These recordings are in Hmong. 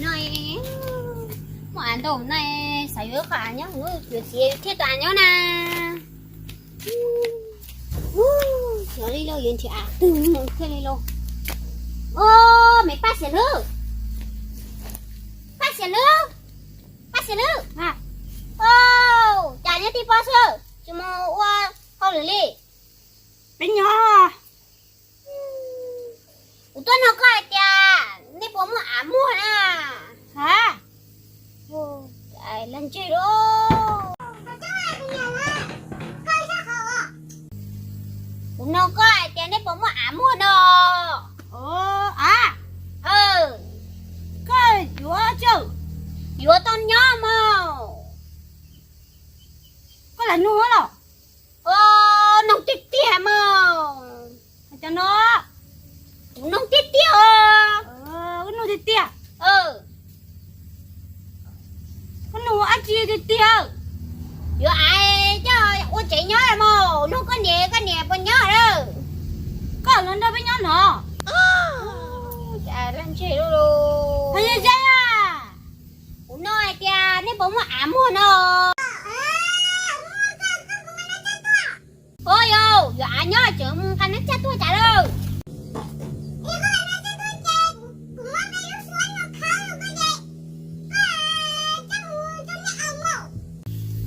No, muaj av ntau no, xav yuav qhov av nyob, yuav txiv thiaj tau av nyob na. Xyov li lauj, yuav nrhiav av twg mus thiaj li lauj. Au, me Paj Xiam Hlwb, Paj Xiam Hlwb, Paj Xiam Hlwb. Au, cas nyob tij pob xwb, tsis mus ua hauj lwm li? Peb nyob. Kuv tuaj nug koj hais tias nej puas muaj av muag na? Ha, laj ntseg lauj. Kuv nug koj hais tias nej puas muaj av muag no? Av, koj yuav tsis? Yuav tau nyob mog. Koj lam nug los? Nug tiag tiag mog. Cov no, kuv nug tiag tiag os. Wb nug tiag tiag. Koj nug dab tsi tiag tiag? Yuav av coj ua tsev nyob mog, nug koj niam, koj niam puas nyob lawm? Koj los nrog peb nyob no. Laj ntseg lauj. Kuv nug hais tias nej puas muaj av muag no? Au, yog yuav av nyob tseem mus nqa nab tshaj tuaj cas lawm?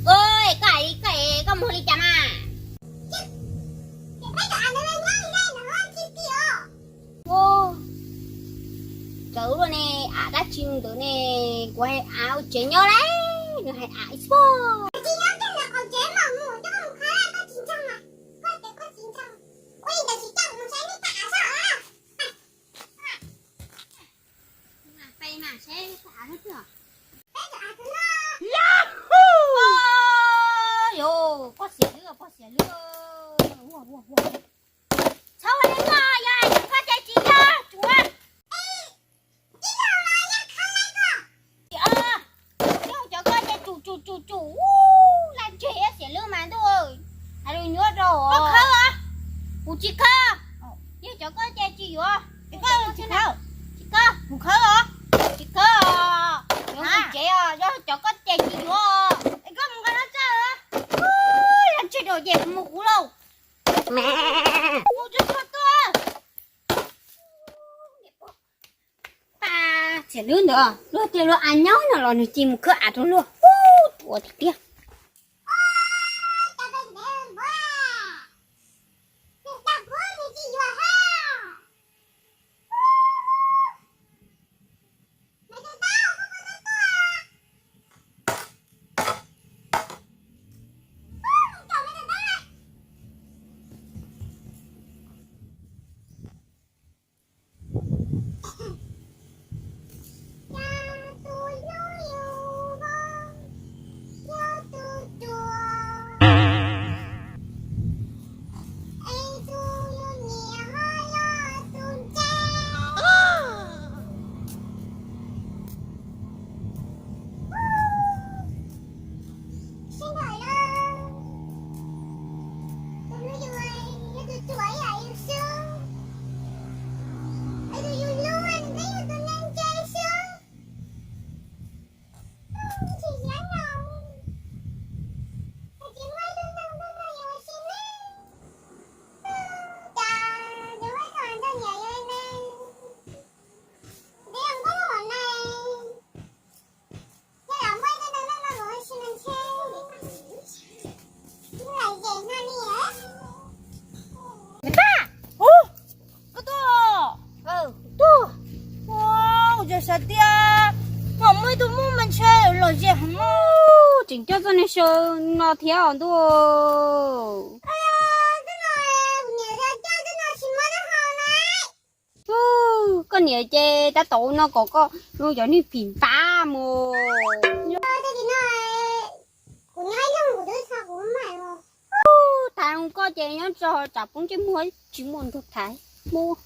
Koj, koj, koj mus li cas mas? Txawv luaj ne, av dab tsi ntawd ne, kuv hais av ua tsev nyob lauj, nws hais av ib pob. Yog, poj xiam lwb, poj xiam lwb. Txhob ua li koj, yog hais tias koj ces tsis yog tsuav. Tsis yog, cov koj ces tsum tsum tsum tsum, laj ntseg xiam lwb mas ntuj, hais lus nyuaj rau. Koj khawb os. Kuv tsis khawb. Yog cov koj ces tsis yuav. Koj tsis khawb. Tsis khawb. Kuv khawb os. Tsis khawb os. Yuav mus tsev os, yog cov koj ces tsis yuav. Es koj mus nqa no txaj. Laj ntseg rau ces kuv mus kuv lauj. Mus tsuag tsuag tuaj. Paj xiam lwb ntawd luag tias luag av nyob no los nws cia mus khawb av rau luag. Ua tiag tiag. Koj tuaj. Tuaj. Ua, kuv tseem xav tias muaj ib tug muaj mas ntshe lom zem heev no. Tseem coj txoj niag saw no thiab os ntuj. Koj niam ces tab tom ua no kom koj cov niag phim npab mus. Thaiv koj ces nyob tso tsam poob ntsej muag tsis muaj nrog thaiv mus.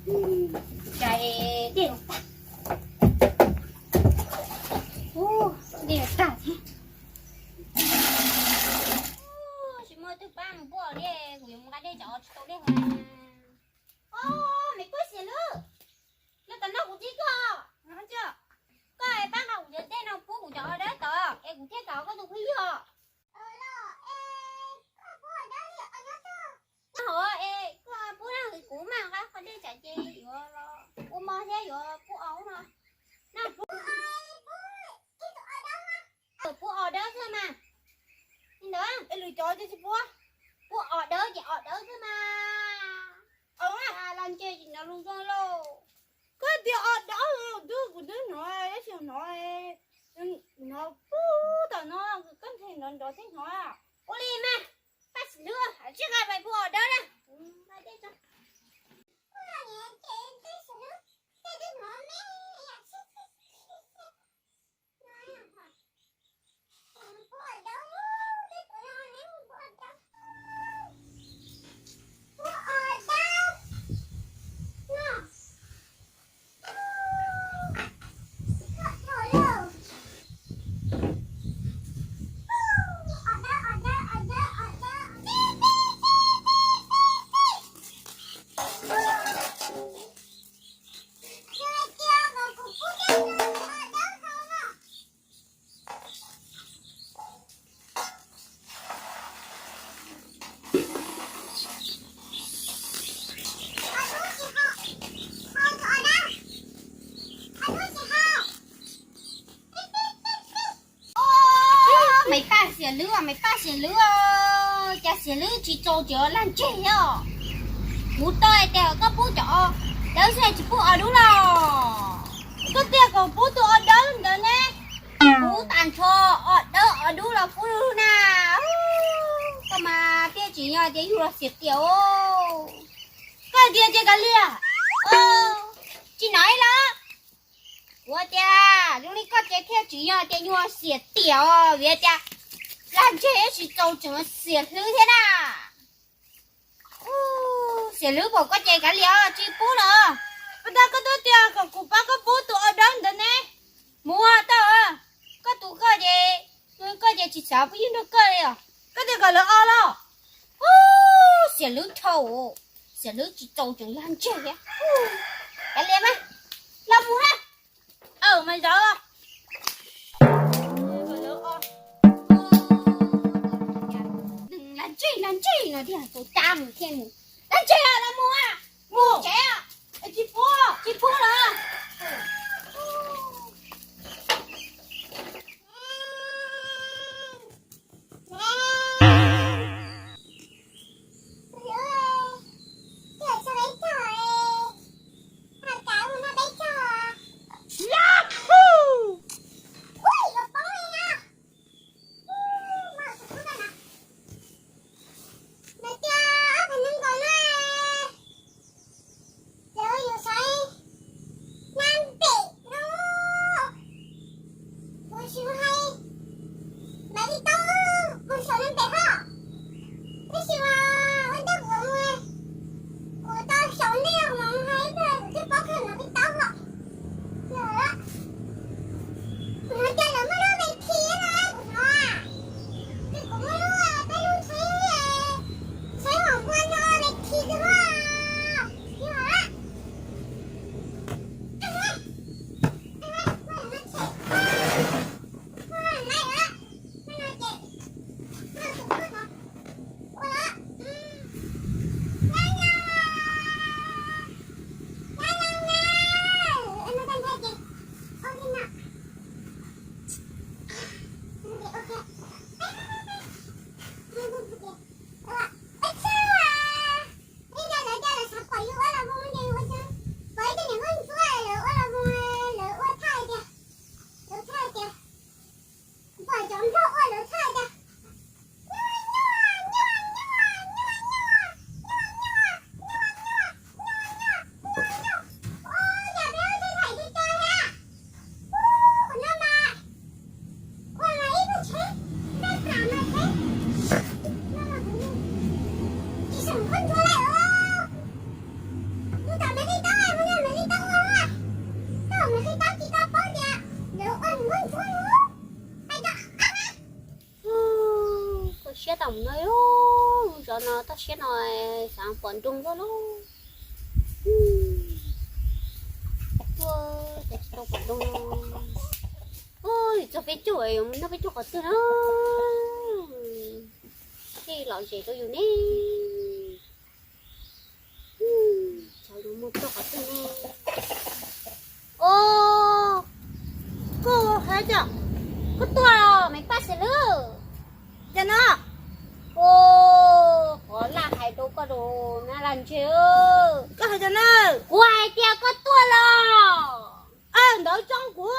Cas dej los tag, dej los tag thiab. Tsis muaj twg pab mus pub os li, kuv yuav mus nqa dej tsam tsis tau dej. Os, me tub Xiam Lwb, los tom no kuv tib koj, koj pab nqa kuv cov dej no pub kuv cov os dawb tod es kuv thiaj kam ua koj tus phooj ywg os. Hov es koj pub na, kuv mam nqa qhov dej tsam ces yuav los ua mov thiab yuav pub os no. Pub os dawb xwb mas. Li ntawd es lwm cov ces tsis pub, pub os dawb ces os dawb xwb mas. Los ntseg tsis hnov lus zoo lauj. Koj tias os dawb los twb kuv twb hnov, tab sis hnov, hnov pub tom no, koj ntshe hnov nrov thiab hnov. Ua li mas, pab Xiam Lwb, tsij nqa pais pub os dawb na. Me pab Xiam Lwb, me pab Xiam Lwb, cas Xiam Lwb tsis txaus tseem lag ntseg thiab. Kuv tau hais tias koj pub cov os dawb xwb tsis pub os dub los? Koj tias kom pub tus os dawb ntawd ne. Kuv tas nrho os dawb os dub los pub na. Koj mas thiaj tsim nyog tias yug los xiam tiam os. Koj tias ces kav liam. Tsis hnov ib los? Kuv tias zoo li koj ces thiaj tsim nyog tias yug los xiam tiam os, vim tias lag ntseg tsis txaus tseem xiam hlwb thiab na. Xiam Lwb, pom koj ces kav liam, tsis pub los. Pab tab koj twb tias kom kuv pab koj pub tus os dawb ntawd ne. Mus tau, koj tus koj ces, koj ces tsis xav phooj ywg nrog koj li os. Koj tias kom lawv os los? Xiam Lwb dhau, Xiam Lwb tsis txaus tseem lag ntseg thiab. Kav liam mas, los mus na. Aw, mas zaum lag ntseg, lag ntseg no tiag, tus cab mus thiaj mus. Lag ntseg los mus, mus tsev, tsis pub, tsis pub los. Thiab tau mus no, lub zos no toj siab no xav pom nroog luaj lauj. Tuaj ces tsis tau pom nroog. Ua li txog peb caug, noj peb caug qhov twg na, thiaj lom zem rau yus ne. Xyov yus mus txog qhov twg ne. Os, koj hais tias koj tuaj los me paj xes lwb. Cas no? Os, qhov laj hais rau koj rau na Laj Ntseg. Koj hais tias na? Kuv hais tias koj tuaj los. Ntawd tsob kuv.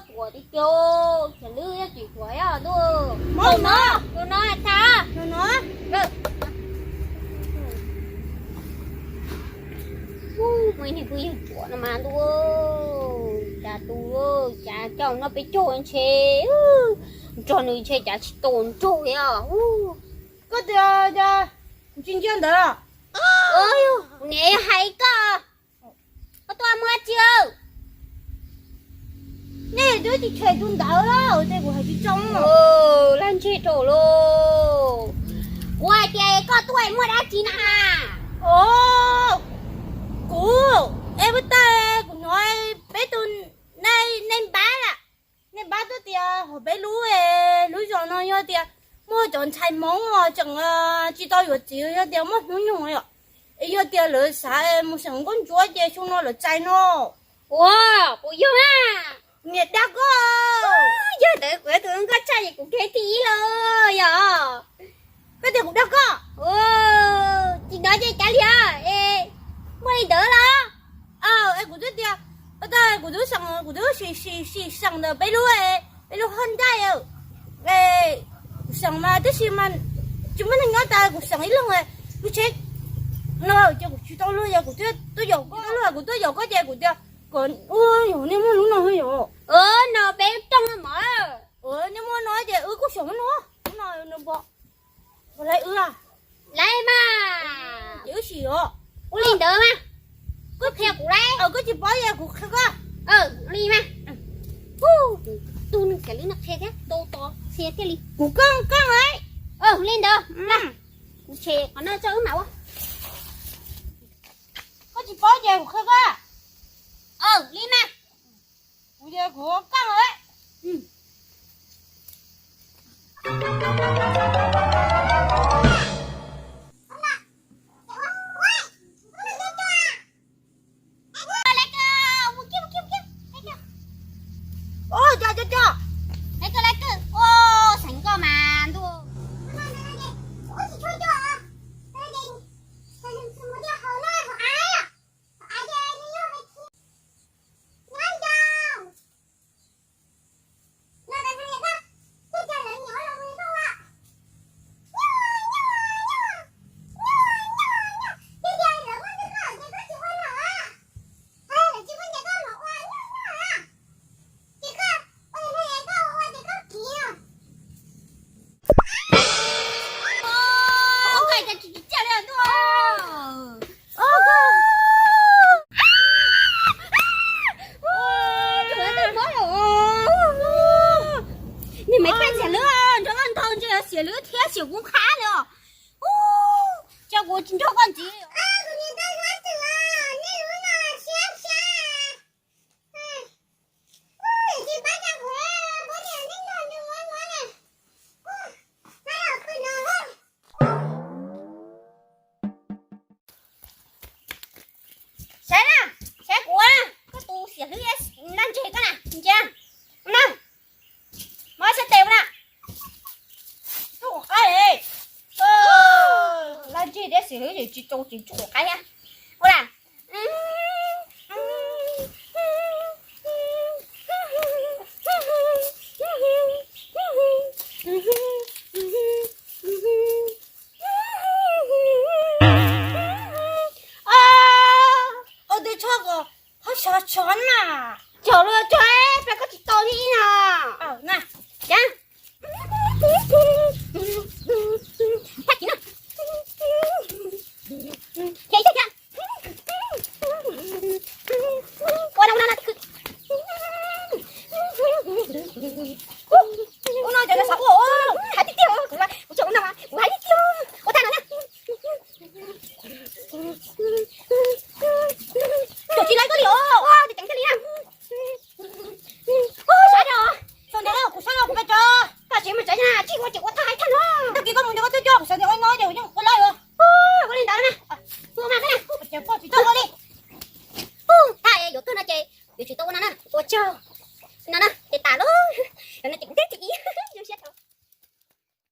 Tuam tiag tiag, xes lwb yog tim kuv yog ntuj. Tus no, tus no tas. Muaj ib niag phooj ywg tuam no mas ntuj, cas tus, cas coj noj peb caug ntshe, nrog nws ntshe cas tsis tau nrog li os. Koj tias tsis ntsia ntawd. Kuv niam hais koj, koj tuaj muaj dab tsi? Nej twb tsis tshem tus ntawd, ces kuv hais tsis tso. Laj Ntseg rau lauj, kuv hais tias koj tuaj muaj dab tsi na? Os, kuv, es puas tau, kuv hnov peb tus nej npab na, nej npab tuaj tias hauv peb lub, lub zos no yog tias muaj cov ntxhais Hmoob tseem tsis tau yuav txiv, yog tias muaj hnub nyoog yom, es yog tias lawv xav mus xeem nkauj ntsuab ces xyoo no lawv txais no. Ua, puas yog na? Niam dag koj. Yog ntawd kuv yog tus nkauj tshaj ces kuv khev thib ib los yog. Koj tias kuv dag koj. Tsis hnov ces kav liam, es muaj li ntawd los? Es kuv twb tias, kuv twb xeem, kuv twb sim sim sim xeem ntawm peb lub, peb lub haj ntaij, kuv xeem mas tab sis mas tsis muaj neeg nyob tas, kuv xeem ib leeg lub tsheb no ces kuv tsis tau luag, yog kuv tuaj yaum koj, kuv tuaj yaum koj ces kuv tias kom ua yaum nej muaj lub no yom. No peb rooj no mog. Nej muaj no ces wb kuj xeem no, lub no nws pom, lawv wb, lawv mas, ces wb sim os. Ua li ntawd mas, koj qhia kuv lauj. Koj tsis paub ces kuv qhia koj. Ua li mas. Tus nws kiag li no qhia thiab tau tos qhia thiaj li. Kuv koj koj lauj. Li ntawd, kuv tshem qhov no tso wb mam ua. Koj tsis paub ces kuv qhia koj. Li mas. Kuv yog kuv koj lauj. Ua, cov cov cov, xeem koj mas ntuj. Niag me paj xiam lwb, nrog koj ntaug ntshe yog xiam lwb thiab xiam kuv qhab li os. Ua, cas kuv tsis nrog koj ntxiv li. Saib na, saib kuv na, koj tus xiam hlwb, Laj Ntseg koj na, ntsia na, muab sab tes ua na. Tub qab li, Laj Ntseg thiab xiam hlwb ces tsis tau tsis tub qab thiab. Ua na. Ua tus tshuaj ko, qhov sov sov na. Tsaug los tsaug, peb koj tsis tau li na. Cas, tag kis na. Ua no ua no no.